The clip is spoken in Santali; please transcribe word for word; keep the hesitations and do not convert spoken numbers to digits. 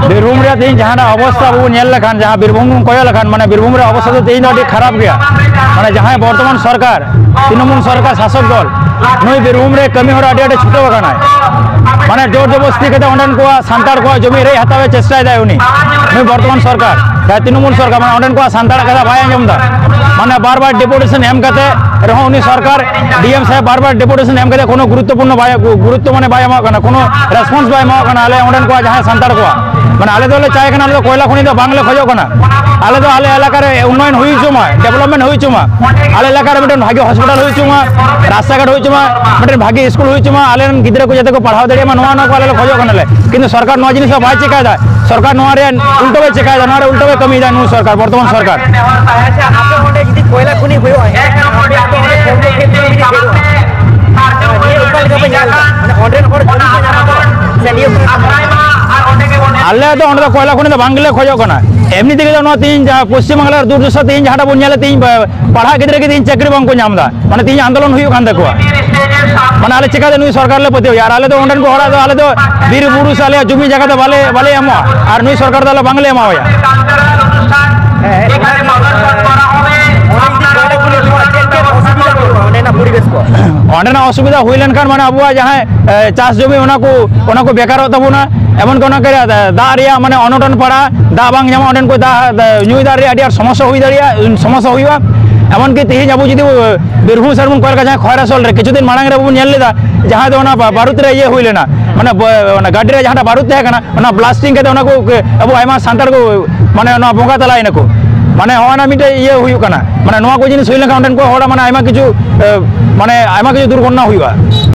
ᱵᱤᱨᱵᱷᱩᱢ ᱨᱮᱭᱟᱜ ᱛᱮᱦᱮᱧ ᱡᱟᱦᱟᱸᱴᱟᱜ ᱚᱵᱚᱥᱛᱟ ᱟᱵᱚ ᱵᱚᱱ ᱧᱮᱞ ᱞᱮᱠᱷᱟᱱ, ᱡᱟᱦᱟᱸ ᱵᱤᱨᱵᱷᱩᱢ ᱵᱚᱱ ᱠᱚᱭᱚᱜ ᱞᱮᱠᱷᱟᱱ, ᱢᱟᱱᱮ ᱵᱤᱨᱵᱷᱩᱢ ᱨᱮᱭᱟᱜ ᱚᱵᱚᱥᱛᱟ ᱫᱚ ᱛᱮᱦᱮᱧ ᱫᱚ ᱟᱹᱰᱤ ᱠᱷᱟᱨᱟᱯ ᱜᱮᱭᱟ᱾ ᱢᱟᱱᱮ ᱡᱟᱦᱟᱸᱭ ᱵᱚᱨᱛᱚᱢᱟᱱ ᱥᱚᱨᱠᱟᱨ, ᱛᱨᱤᱱᱚᱢᱩᱞ ᱥᱚᱨᱠᱟᱨ ᱥᱟᱥᱚᱠ ᱫᱚᱞ, ᱱᱩᱭ ᱵᱤᱨᱵᱷᱩᱢ ᱨᱮ ᱠᱟᱹᱢᱤ ᱦᱚᱨᱟ ᱟᱹᱰᱤ ᱟᱸᱴᱮ ᱪᱷᱩᱴᱟᱹᱣ ᱟᱠᱟᱱᱟᱭ᱾ ᱢᱟᱱᱮ ᱡᱳᱨ ᱡᱚᱵᱚᱥᱛᱤ ᱠᱟᱛᱮ ᱚᱸᱰᱮᱱ ᱠᱚᱣᱟᱜ ᱥᱟᱱᱛᱟᱲ ᱠᱚᱣᱟᱜ ᱡᱚᱢᱤ ᱨᱮᱡ ᱦᱟᱛᱟᱣ ᱮ ᱪᱮᱥᱴᱟᱭᱮᱫᱟᱭ ᱩᱱᱤ, ᱱᱩᱭ ᱵᱚᱨᱛᱚᱢᱟᱱ ᱥᱚᱨᱠᱟᱨ, ᱡᱟᱦᱟᱸᱭ ᱛᱨᱤᱱᱚᱢᱩᱞ ᱥᱚᱨᱠᱟᱨ, ᱢᱟᱱᱮ ᱚᱸᱰᱮᱱ ᱠᱚᱣᱟᱜ ᱥᱟᱱᱛᱟᱲ ᱠᱟᱛᱷᱟ ᱵᱟᱭ ᱟᱸᱡᱚᱢ ᱮᱫᱟ᱾ ᱢᱟᱱᱮ ᱵᱟᱨ ᱵᱟᱨ ᱰᱮᱯᱩᱴᱮᱥᱚᱱ ᱮᱢ ᱠᱟᱛᱮ ᱨᱮᱦᱚᱸ ᱩᱱᱤ ᱥᱚᱨᱠᱟᱨ, ᱰᱤ ᱮᱢ ᱥᱟᱦᱮᱵᱽ ᱵᱟᱨ ᱵᱟᱨ ᱰᱮᱯᱩᱴᱮᱥᱚᱱ ᱮᱢ ᱠᱟᱛᱮ ᱠᱳᱱᱳ ᱜᱩᱨᱩᱛᱛᱚᱯᱩᱨᱱᱚ ᱵᱟᱭ, ᱜᱩᱨᱩᱛᱛᱚ ᱢᱟᱱᱮ ᱵᱟᱭ ᱮᱢᱟᱜ ᱠᱟᱱᱟ, ᱠᱳᱱᱳ ᱨᱮᱥᱯᱚᱱᱥ ᱵᱟᱭ ᱮᱢᱟᱜ ᱠᱟᱱᱟ ᱟᱞᱮ ᱚᱸᱰᱮᱱ ᱠᱚᱣᱟᱜ ᱡᱟᱦᱟᱸᱭ ᱥᱟᱱᱛᱟᱲ ᱠᱚᱣᱟᱜ᱾ ᱢᱟᱱᱮ ᱟᱞᱮ ᱫᱚᱞᱮ ᱪᱟᱭ ᱠᱟᱱᱟ, ᱟᱞᱮ ᱫᱚ ᱠᱚᱭᱞᱟ ᱠᱷᱚᱱᱤ ᱫᱚ ᱵᱟᱝᱞᱮ ᱠᱷᱚᱡᱚᱜ ᱠᱟᱱᱟ᱾ ᱟᱞᱮ ᱫᱚ ᱟᱞᱮ ᱮᱞᱟᱠᱟ ᱨᱮ ᱩᱱᱱᱚᱭᱚᱱ ᱦᱩᱭ ᱦᱚᱪᱚ ᱢᱟ, ᱰᱮᱵᱷᱞᱚᱯᱢᱮᱱᱴ ᱦᱩᱭ ᱦᱚᱪᱚ ᱢᱟ, ᱟᱞᱮ ᱮᱞᱟᱠᱟ ᱨᱮ ᱢᱤᱫᱴᱮᱱ ᱵᱷᱟᱜᱮ ᱦᱚᱥᱯᱤᱴᱟᱞ ᱦᱩᱭ ᱦᱚᱪᱚ ᱢᱟ, ᱨᱟᱥᱛᱟ ᱜᱷᱟᱴ ᱦᱩᱭ ᱦᱚᱪᱚ ᱢᱟ, ᱢᱤᱫᱴᱮᱱ ᱵᱷᱟᱜᱮ ᱥᱠᱩᱞ ᱦᱩᱭ ᱦᱚᱪᱚ ᱢᱟ, ᱟᱞᱮ ᱨᱮᱱ ᱜᱤᱫᱽᱨᱟᱹ ᱠᱚ ᱡᱟᱛᱮ ᱠᱚ ᱯᱟᱲᱦᱟᱣ ᱫᱟᱲᱮᱭᱟᱜ ᱢᱟ, ᱱᱚᱣᱟ, ᱱᱚᱣᱟ ᱠᱚ ᱟᱞᱮ ᱞᱮ ᱠᱷᱚᱡᱚᱜ ᱠᱟᱱᱟᱞᱮ᱾ ᱠᱤᱱᱛᱩ ᱥᱚᱨᱠᱟᱨ ᱱᱚᱣᱟ ᱡᱤᱱᱤᱥ ᱫᱚ ᱵᱟᱭ ᱪᱮᱠᱟᱭᱮᱫᱟ, ᱥᱚᱨᱠᱟᱨ ᱱᱚᱣᱟ ᱨᱮᱭᱟᱜ ᱩᱞᱴᱟᱹ ᱜᱮ ᱪᱮᱠᱟᱭᱮᱫᱟ, ᱱᱚᱣᱟ ᱨᱮ ᱩᱞᱴᱟᱹ ᱜᱮ ᱠᱟᱹᱢᱤᱭᱮᱫᱟ ᱱᱩᱭ ᱥᱚᱨᱠᱟᱨ, ᱵᱚᱨᱛᱚᱢᱟᱱ ᱥᱚᱨᱠᱟᱨ᱾ ᱟᱪᱪᱷᱟ, ᱟᱯᱮ ᱚᱸᱰᱮ ᱡᱩᱫᱤ ᱠᱚᱭᱞᱟ ᱠᱷᱚᱱᱤ ᱦᱩᱭᱩᱜᱼᱟ, ᱮᱱᱠᱷᱟᱱ ᱟᱯᱮ ᱫᱚ ᱚᱸᱰᱮ ᱠᱚᱨᱢᱚᱠᱷᱮᱛᱨᱚ ᱡᱩᱫᱤ ᱦᱩᱭᱩᱜᱼᱟ, ᱱᱤᱭᱟᱹ ᱚᱠᱟ ᱞᱮᱠᱟ ᱯᱮ ᱧᱮᱞ ᱮᱫᱟ? ᱢᱟᱱᱮ ᱚᱸᱰᱮᱱ ᱦᱚᱲ ᱡᱚᱢᱤ ᱠᱚ ᱧᱟᱢᱟ ᱛᱚ? ᱥᱮ ᱱᱤᱭᱟᱹ ᱟᱞᱮ ᱫᱚ ᱚᱸᱰᱮ ᱫᱚ ᱠᱚᱭᱞᱟ ᱠᱷᱚᱱᱤ ᱫᱚ ᱵᱟᱝ ᱜᱮᱞᱮ ᱠᱷᱚᱡᱚᱜ ᱠᱟᱱᱟ᱾ ᱮᱢᱱᱤ ᱛᱮᱜᱮ ᱫᱚ ᱱᱚᱣᱟ ᱛᱮᱦᱤᱧ ᱡᱟᱦᱟᱸ ᱯᱚᱥᱪᱤᱢ ᱵᱟᱝᱞᱟ ᱨᱮ ᱫᱩᱨᱫᱚᱥᱟ ᱛᱮᱦᱤᱧ ᱡᱟᱦᱟᱸᱴᱟᱜ ᱵᱚᱱ ᱧᱮᱞᱮᱫ, ᱛᱮᱦᱤᱧ ᱯᱟᱲᱦᱟᱜ ᱜᱤᱫᱽᱨᱟᱹ ᱜᱮ ᱛᱮᱦᱤᱧ ᱪᱟᱹᱠᱨᱤ ᱵᱟᱝ ᱠᱚ ᱧᱟᱢ ᱮᱫᱟ᱾ ᱢᱟᱱᱮ ᱛᱮᱦᱤᱧ ᱟᱱᱫᱳᱞᱚᱱ ᱦᱩᱭᱩᱜ ᱠᱟᱱ ᱛᱟᱠᱚᱣᱟ᱾ ᱢᱟᱱᱮ ᱟᱞᱮ ᱪᱮᱠᱟᱛᱮ ᱱᱩᱭ ᱥᱚᱨᱠᱟᱨ ᱞᱮ ᱯᱟᱹᱛᱭᱟᱹᱣ ᱮᱭᱟ? ᱟᱨ ᱟᱞᱮ ᱫᱚ ᱚᱸᱰᱮᱱ ᱠᱚ ᱦᱚᱲᱟᱜ ᱫᱚ, ᱟᱞᱮ ᱫᱚ ᱵᱤᱨ ᱵᱩᱨᱩ ᱥᱮ ᱟᱞᱮᱭᱟᱜ ᱡᱩᱢᱤ ᱡᱟᱭᱜᱟ ᱫᱚ ᱵᱟᱞᱮ, ᱵᱟᱞᱮ ᱮᱢᱚᱜᱼᱟ᱾ ᱟᱨ ᱱᱩᱭ ᱥᱚᱨᱠᱟᱨ ᱫᱚ ᱟᱞᱮ ᱵᱟᱝᱞᱮ ᱮᱢᱟᱣᱟᱭᱟ᱾ ᱦᱮᱸ, ᱦᱮᱸ, ᱚᱱᱟ ᱜᱮ, ᱚᱱᱟ ᱡᱩᱫᱤ ᱠᱚᱭᱞᱟ ᱠᱷᱚᱱᱤ ᱦᱩᱭᱩᱜᱼᱟ, ᱪᱮᱫ, ᱪᱮᱫ ᱚᱥᱩᱵᱤᱫᱷᱟ ᱦᱩᱭᱩᱜᱼᱟ ᱚᱸᱰᱮᱱᱟᱜ ᱯᱚᱨᱤᱵᱮᱥ ᱠᱚ? ᱚᱸᱰᱮᱱᱟᱜ ᱚᱥᱩᱵᱤᱫᱷᱟ ᱦᱩᱭ ᱞᱮᱱᱠᱷᱟᱱ, ᱢᱟᱱᱮ, ᱟᱵᱚᱣᱟᱜ ᱡᱟᱦᱟᱸ, ᱮ, ᱪᱟᱥ ᱡᱩᱢᱤ, ᱚᱱᱟ ᱠᱚ, ᱚᱱᱟ ᱠᱚ ᱵᱮᱠᱟᱨᱚᱜ ᱛᱟᱵᱚᱱᱟ᱾ ᱮᱢᱚᱱᱠᱤ ᱚᱱᱟ ᱠᱚᱨᱮ, ᱮ, ᱫᱟᱜ ᱨᱮᱭᱟᱜ, ᱢᱟᱱᱮ, ᱚᱱᱚᱴᱚᱱ ᱯᱟᱲᱟᱜᱼᱟ, ᱫᱟᱜ ᱵᱟᱝ ᱧᱟᱢᱚᱜᱼᱟ, ᱚᱸᱰᱮᱱ ᱠᱚ ᱫᱟᱜ, ᱮ, ᱧᱩᱭ ᱫᱟᱜ ᱨᱮᱭᱟᱜ ᱟᱹᱰᱤ ᱟᱸᱴ ᱥᱚᱢᱚᱥᱥᱟ ᱦᱩᱭ ᱫᱟᱲᱮᱭᱟᱜᱼᱟ, ᱥᱚᱢᱚᱥᱥᱟ ᱦᱩᱭᱩᱜᱼᱟ᱾ ᱮᱢᱚᱱᱠᱤ ᱛᱮᱦᱮᱧ ᱟᱵᱚ ᱡᱩᱫᱤ, ᱮ, ᱵᱤᱨᱵᱷᱩᱢ ᱥᱮᱫ ᱵᱚᱱ ᱠᱚᱭᱚᱜ ᱞᱮᱠᱷᱟᱱ, ᱡᱟᱦᱟᱸ ᱠᱷᱚᱭᱨᱟᱥᱳᱞ ᱨᱮ ᱠᱤᱪᱷᱩ ᱫᱤᱱ ᱢᱟᱲᱟᱝ ᱨᱮ ᱵᱚᱱ ᱧᱮᱞ ᱞᱮᱫᱟ, ᱡᱟᱦᱟᱸ ᱫᱚ ᱚᱱᱟ ᱵᱟ-, ᱵᱟᱨᱩᱫ ᱨᱮ ᱤᱭᱟᱹ ᱦᱩᱭ ᱞᱮᱱᱟ, ᱢᱟᱱᱮ, ᱵᱚ-, ᱚᱱᱟ ᱜᱟᱹᱰᱤ ᱨᱮ ᱡᱟᱦᱟᱸᱴᱟᱜ ᱵᱟᱨᱩᱫ ᱛᱟᱦᱮᱸ ᱠᱟᱱᱟ, ᱚᱱᱟ ᱵᱞᱟᱥᱴᱤᱝ ᱠᱟᱛᱮ ᱚᱱᱟ ᱠᱚ, ᱟᱵᱚ ᱟᱭᱢᱟ ᱥᱟᱱᱛᱟᱲ ᱠᱚ, ᱢᱟᱱᱮ, ᱱᱚᱣᱟ ᱵᱚᱸᱜᱟ ᱛᱟᱞᱟᱭᱮᱱᱟ ᱠᱚ᱾ ᱢᱟᱱᱮ, ᱦᱚᱸᱜᱼᱚ ᱱᱟ ᱢᱤᱫᱴᱮᱡ ᱤᱭᱟᱹ ᱦᱩᱭᱩᱜ ᱠᱟᱱᱟ, ᱢᱟᱱᱮ, ᱱᱚᱣᱟ ᱠᱚ ᱡᱤᱱᱤᱥ ᱦᱩᱭ ᱞᱮᱱᱠᱷᱟᱱ ᱚᱸᱰᱮᱱ ᱠᱚ ᱦᱚᱲ, ᱢᱟᱱᱮ, ᱟᱭᱢᱟ ᱠᱤᱪᱷᱩ, ᱮ, ᱢᱟᱱᱮ, ᱟᱭᱢᱟ ᱠᱤᱪᱷᱩ ᱫᱩᱨᱜᱷᱚᱴᱚᱱᱟ ᱦᱩᱭᱩᱜᱼᱟ᱾